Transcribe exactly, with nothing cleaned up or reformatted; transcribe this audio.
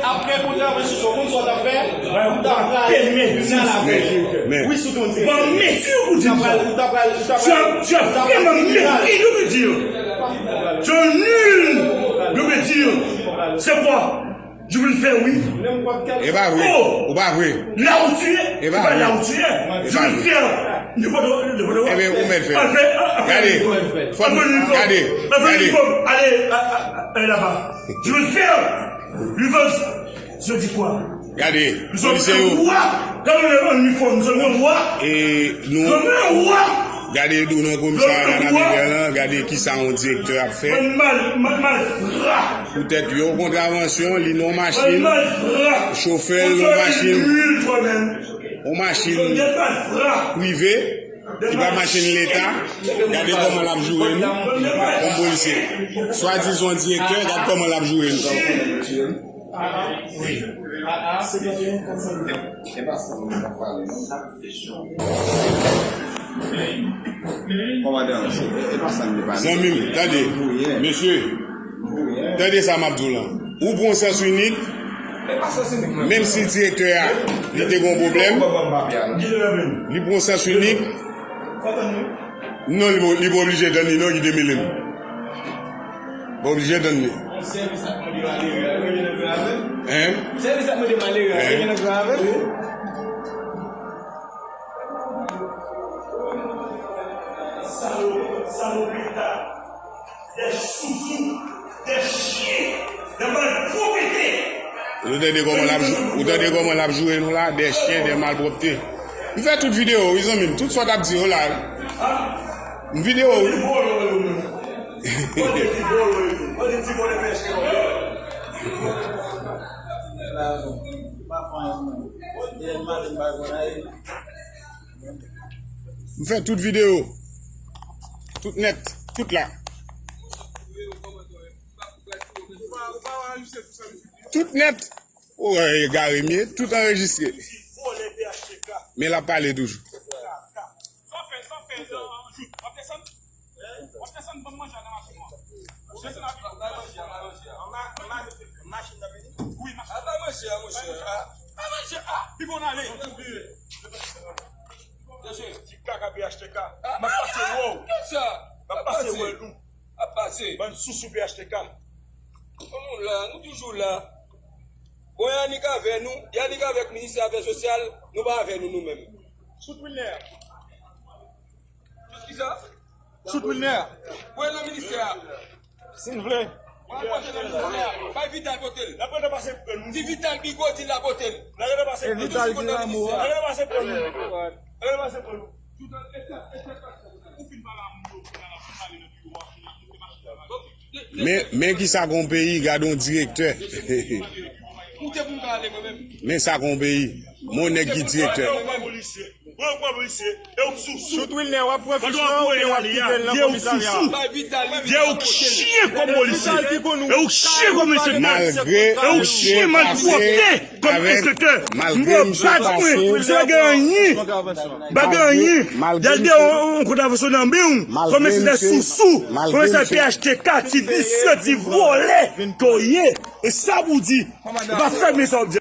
Apre kontravansyon, ou konn sa w t ap fè? Ou t ap pale tribinal avè l. Wi, sou ton direktè. Ou t ap pale, ou t ap pale, ou t ap pale tribinal. Tu as, tu as vraiment mépris de me dire. Tu as nul de me dire. C'est quoi? Je vais le faire, oui. E pa vre. Oh! Ou pa vre. Là où tu es, e pa vre. Là où tu es. Je vais le faire. N'importe quoi, n'importe quoi. Ebyen, ou mèt fè. Gade. Fò n gade. Gade. Allez, à, à, allez là-bas. Je vais le faire. Revenge. Je dis quoi? Gade, polisye yo. Gade, nou, gade, nou nan komisarya Lavidèl lan, gade kisa yon direktè ap fè. Poutèt yon kontravansyon, li nan yon machin, chofè l nan yon machin, yon machin prive, ki pa machin leta, gade kòman l ap joure nou, kòm polisye. Swadizan direktè, gade kòman l ap joure nou. Zanmi m, tande, mesye, tande sa m ap di w lan. Ou pran sans inik, menm si direktè a, li te gen yon pwoblèm, li pran sans inik, non, li pa, li pa oblije tann li, non, ki demele m. Pa oblije tann li. Hein? Hein? Ou tande kòman l ap jou-, ou tande kòman l ap joure nou la? Des chiens, des malpropretés. M fè tout videyo, wi, zanmi m. Tout sa w t ap di yo la. M videyo, wi. M fè tout videyo. Tout nèt. Tout la. Tout nèt. Ou wè, egare m ye, tout anrejistre. Men l ap pale toujou. Sa w fè, sa w fè, Jout? W ap desann? W ap desann ban m manje a nan machin nan. Desann avè m. Bay manje a, bay manje a. An ma-, ma-, machin nan vini? Wi, machin. Bay manje a, monchè. Bay manje a, pi bon ale. Mesye, ti kaka P H T K. M ap pase wè w. M ap pase wè nou. Ap pase. Bann sousou P H T K. Bon, nou la, nou toujou la. Bon, Yanick avè nou, Yanick avèk minis afè sosyal, nou pa avè nou, nou menm. Choute Wilner. Jis kisa? Choute Wilner. Voye nan ministè a. Si n vle. Voye pote nan ministè a. Bay Vital pote l. N ap rete pase pran nou. Di Vital Bigot di l la pote l. N ap rete pase pran nou. Vital di lanmou. N ap rete pase pran nou. N ap rete pase pran nou. Men, men kisa k yon peyi, gade yon direktè. Men sa k yon peyi. Men yon nèg ki direktè. Choute Wilner, w ap pran fich lan oubyen w ap kite l nan komisarya? Malgre misye pase, malgre misye pase, malgre misye pase, malgre misye